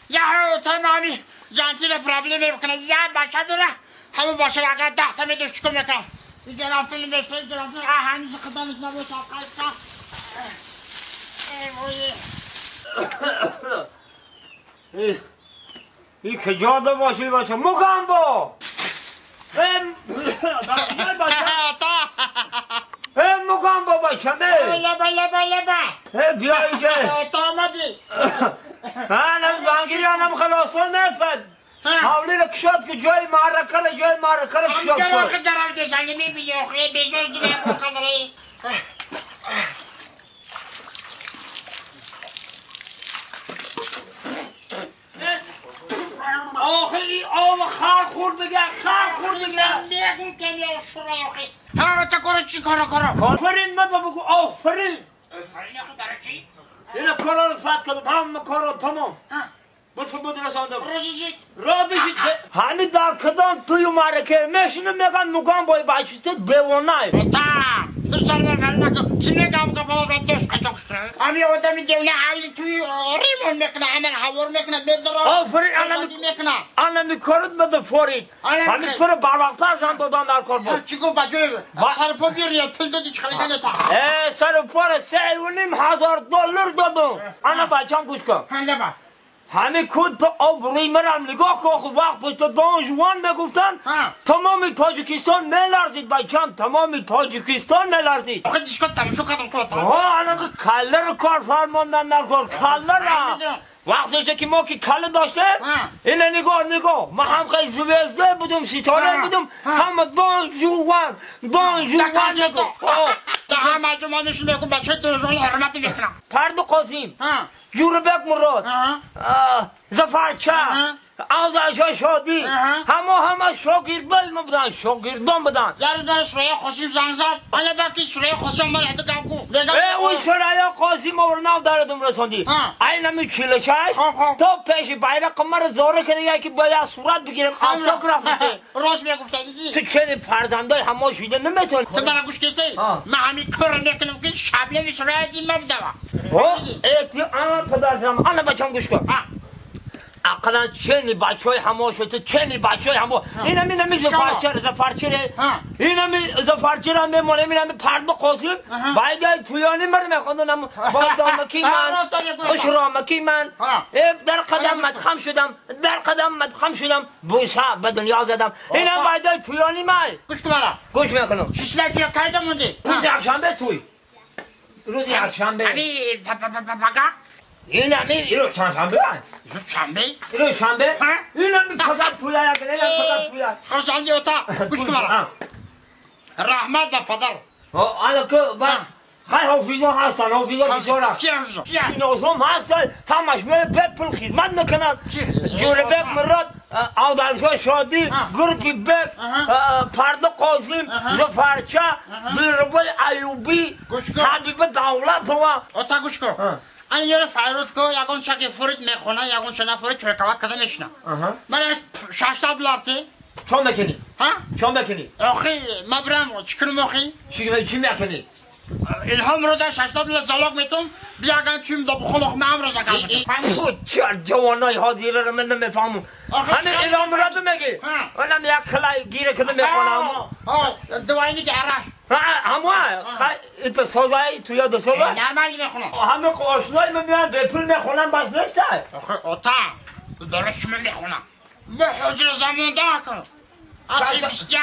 Я тамами жантила проблема мекунад. Я бача дора, ҳамон бача агар 10 та медошт, чикор мекард? Иҷа рафтан мешта, иҷа рафтан, ҳанӯз қаданаш набошад, қайта. Эй вой. ای کجا ده باشی بچه مگامبو ای مگامبو بچه می لبا لبا لبا. بیا اینجا. تا آمدی. من زنگیری هم خلاصون نتفد حاولی را کشاد که جای معرکه را جای معرکه را کشاد کن. کن آخه درم دشنگی میبینی آخه بیزوز دیگه قدره. آخه این آب خر خورد بگه، خر خورد بگه. میگم که یا شورا آخه ها تا کارو چی کارو کارو. آفرین من بگو آفرین. آفرین آخه برای چی؟ اینا کارا رو فتح کردم، همه کارا تمام. بس بود رساندم. راضی راضی همین در کدام توی معرکه میشینم میگن مگام بای بچه بیوانه. تا تو سر من نکن. چی میگم که بابا دوست قچاق شده. همین آدمی دیونه حالی توی ریمون میکنه، همین هوار میکنه، میذاره. آفرین میکنه. انا میکارد بده فورید. همین پر بالاختر زن دادن در کار بود. چی گفت بچه؟ سر پا بیاری پول دادی چخلی کنه تا. سر پا 3,500 دلار دادم. انا بچم گوش کن. همه کود تا آب روی مرم نگاه کن. خب وقت پشت دان جوان میگفتن تمام تاجیکستان میلرزید بچم، تمام تاجیکستان میلرزید. آخه دیشکا تماشا کردم کن. ها انا کله رو کار فرماندن نکن کله را. وقتی که ما که کله داشته اینه نگاه نگاه، ما هم خیلی زوزده بودم، ستاره بودم، همه دان جوان دان جوان نگاه. تا همه جمعه میشون میگم بچه دان جوان حرمت میکنم. پرد قاسم، جوربک مراد، زفرچه، آزادشاه شادی، همه شاگردای ما بودن، شاگردان بودن. یارو داره سریا قاسم زنگ زد، حالا باقی سریا قاسم مال حتی گفت. اون سریا قاسم ما رو نو دردم رساندی. اینم 46 تا پیش بیرق ما رو زاره کرده که باید صورت بگیرم، autograph بده. راست میگفت دیدی؟ تو چه فرزندای همه شده نمیتونی. تو برا گوش کسی؟ من همین کار میکنم که شبنم سریا دی ما بدم. ها؟ ای انا پدرم، انا بچم گوش کن. اقلا چنی بچهای همه شده، چنی بچهای همه. اینم اینم زفرچه زفرچه، اینم زفرچه را میمونه، اینم پرد قاسم. باید تویانی مر میخوندم بادامکی من، خوشرامکی من. در قدم مدخم شدم، در قدم مدخم شدم، بوسه به دنیا زدم. اینم باید تویانی من. گوش کن مرا. گوش میکنم. شش لکی کایدا موندی. روز یکشنبه توی. روز یکشنبه. امی پاپا. اینم این چندشنبه؟ شنبه؟ این شنبه؟ اینم فقط پویا اینم فقط پویا. خرسندی اوتا گوش کن مرا. رحمت به پدر. آره که خیلی حافظا هستن، حافظا بیچاره. کی حافظا؟ نازم هستن، همش می به پول خدمت میکنن. جوربک مراد، آدرشاه شادی، گرگی بک، پرد قاسم، زفرچه، دلربای ایوبی، حبیب دولت و. اوتا گوش کن. انا یه فایروت کو یگون شاکی فورید میخونه، یگون شنا فورید چرکوات کده میشنه. من 600 دلار تی. چون میکنی؟ ها؟ چون میکنی؟ آخی ما برم چیکار میخوای؟ چی میکنی؟ الهام رو در 600 دلار زلاق میتونم بیاگن تویم دا بخون آخ من رو زکا. چه جوانای حاضر رو من نمیفهمم. همین الهام رو میگی؟ اونم یک کلای گیره کنه میخونم. دوایی که عرش. همه خیلی سازای تو یاد سازای؟ نه من میخونم. همه آشنای من میان به پول میخونم بس نیست. آخه اوتا درست من میخونم. ما حضور زمان ده کن. اصلا 21.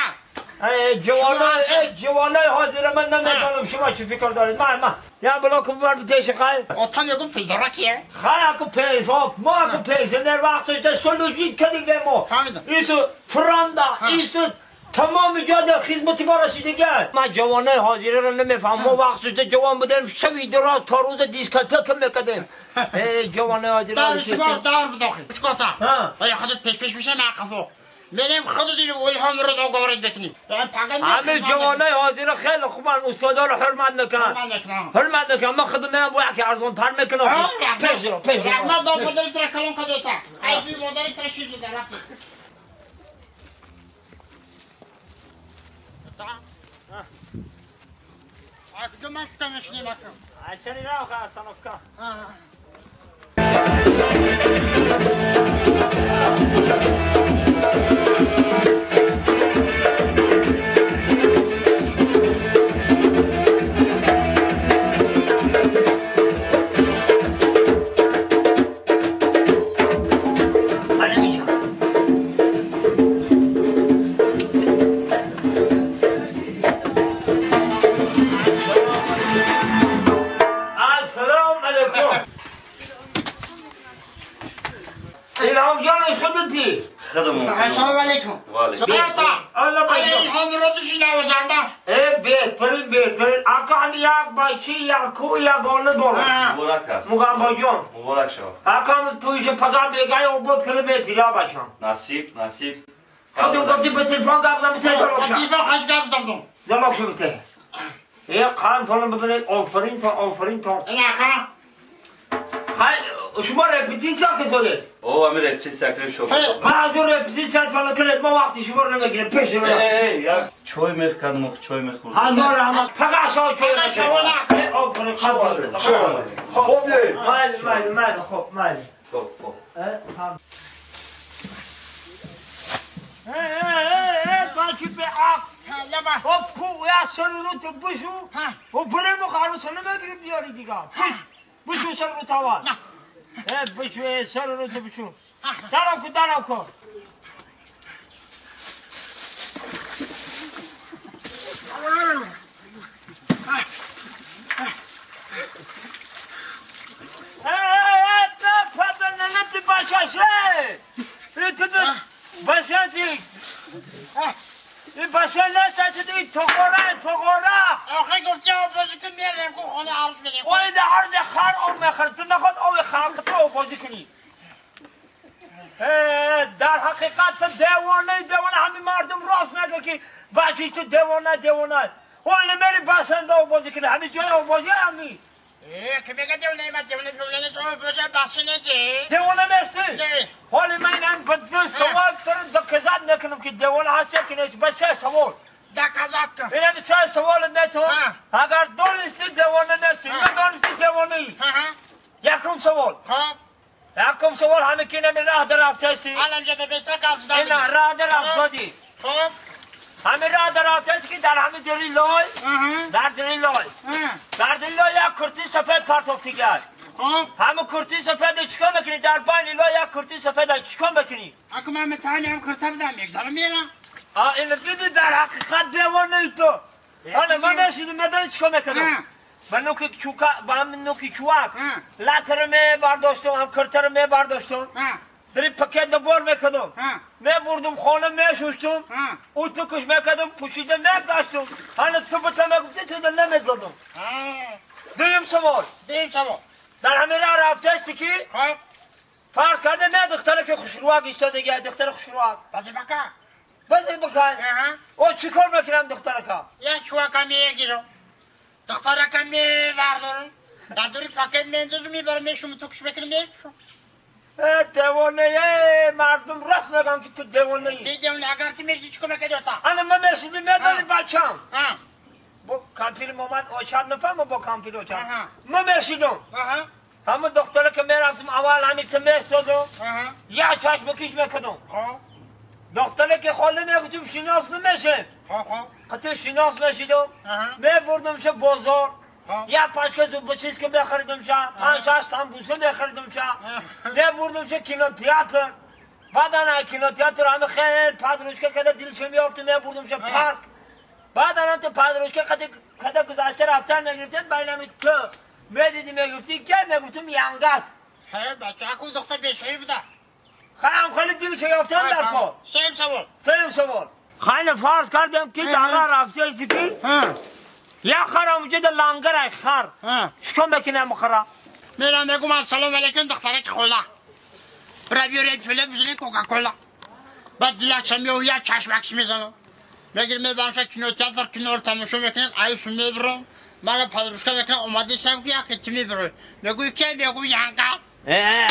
جوانای حاضر من نمیدونم شما چی فکر دارید. من یا بلاک ببر بتیش خیلی. اوتا میگم پول داره کیه؟ خیلی اكو پیسه ما اكو پیسه در وقتش ده سلوجی کدیگه ما. فهمیدم. ایسو فراندا ایسو تمام جاده خدمتی ما رسیدگه. من جوانای حاضره رو نمیفهم. ما وقت شده جوان بودیم شبی دراز تا روز دیسکتک میکردیم. جوانای حاضره دار شما دار بداخل. اسکوتا. آیا خودت پیش پیش میشه من قفو. میریم خودت اینو الهام رو دو گوارد بکنی. همه جوانای حاضره خیلی خوبن، استادا رو حرمت نکنن. حرمت نکنن. من خودم میام با یکی ارزان تر میکنم. پیش رو پیش رو. رحمت با پدرت را کلون کدوتا. ای مادرت را شیر داده رفتی. کجا من شدم نشینیم اکنم؟ سری را آخه استانوفکا. السلام علیکم. بهترین بهترین آقا یک بچه یک کو یک گله داره. مبارک است. مغام جان. مبارک شود. آقا تویش پدا بگای او بود کل میتیلا بچم. نصیب نصیب. خودم گفتی به تلفن گپ زدم تلفن. تلفن خش گپ زدم. زمک شو بته. یه خان تون ببینید آفرین تا آفرین تا. آقا خیلی شما رپتیسیا که شده؟ او همین رپتیسیا که شد. من از اون رپتیسیا چاله کرد ما وقتی شما رو نمیگیره پیش رو. ای یا چای میخوردم چای میخوردم. هزار رحمت فقط شما چای میخوردم. آفرین خب خب مال مال مال خب مال. خب خب. ای به آق. خب کو یا سرو تو بشو. و برم خارو سنم بگیری بیاری دیگه. بشو سر رو تاوان. بشو سر رو تو بشو. دارم کو دارم کو. این بچه نه این تغاره تغاره. آخه گفتی آب بازی کن میارم که خانه عروس بدیم. ولی در عرض خر آب میخوره تو نخواد آب خر تو آب بازی کنی. در حقیقت تو دیوانه دیوانه همین مردم راست میگه که بچه تو دیوانه دیوانه. ولی میری بسنده آب بازی کنی همین جای آب بازی همی. که میگه دیوانه من دیوانه دیوانه نیست آب بازی بسنده دیوانه نیستی. حالی من این به دو سوال تر دکزات نکنم که دیوانه هست که نیست بس سه سوال. دکزات کن. اینم سه سوال نتون. اگر دونستی دیوانه نیستی ندونستی دیوانه ای. یکم سوال. خب. یکم سوال همه که نمی راه در رفته الان جده بسته قبض دادی. نه راه در رفته. خب. همه راه در رفته که در همه دری لای. در دری لای. در دری لای یک کرتی سفید پرتافتی کرد. همه کرتی سفید چیکار میکنی؟ در بین لای یک کرتی سفید چیکار میکنی؟ اگه من متانی هم کرتا بدم یک سال میرم. اینو دیدی در حقیقت دیوانه ای تو. حالا من نشیدم میدونی چیکار میکنم؟ من نوکی چوکا با هم نوکی چواک لاتر می برداشتم هم کرتر می برداشتم. در پکت بار میکردم. میبردم خانه میشوشتم. او تو کش میکردم پوشیده میگذاشتم. حالا تو به میگفتی تو نمیدادم. دویم سوال. دویم سوال. در همه راه رفته که خب فرض کرده نه دختره که خوشرواک ایستاده دیگه دختر خوشرواک. بازی بکن. بازی بکن. او چیکار میکنم دختره که؟ یه چواکا میگیرم. دختره که میوردارم. در دوری پاکت میندازم میبرم میشم تو کش میکنم میپوشم. دیوانه مردم راست میگم که تو دیوانه ای. دیوانه اگر تو میشدی چیکار میکردی تا؟ انا من میشدی میدانی بچم. با کامپیل اومد اوچاد نفهم با کامپیل اوچاد. من میشیدم. همه دختره که میرفتم اول همین تو میستادم. یا چشم کش میکردم. دختره که خاله میگفتم شناس نمیشه. قطع شناس میشیدم. میبردم شه بازار. یا پاچکه زوب چیز که میخریدم شه 5 6 سامبوسه میخریدم شه میبردم شه کینو تئاتر. بعد کینو تئاتر همه خیلی پادروشکه که دلش میافت میبردم شه پارک. بعد هم تو پادروشکه قد گذشته رفتن میگرفتم بینم تو میدیدی میگفتی که میگفتم ینگت. بچه اکو دختر بشوی بوده. خیلی خیلی دلش یافتن در کار. سیم سوال. سیم سوال. خیلی فرض کردم که دارا رفته سیتی. یا خرا موجود لانگر خر. چیکار میکنم خرا؟ میرم میگم السلام علیکم دخترک خولا. برا بیاری پول بزنی کوکاکولا. بعد دیگه میو یا چشمکش میزنم. میگیرم میبرم کینو تئاتر کنار تماشا میکنم عیش میبرم. مرا پادروشکا میکنم اومده شم که یک تیمی برو. میگوی که میگوی ینگا. ای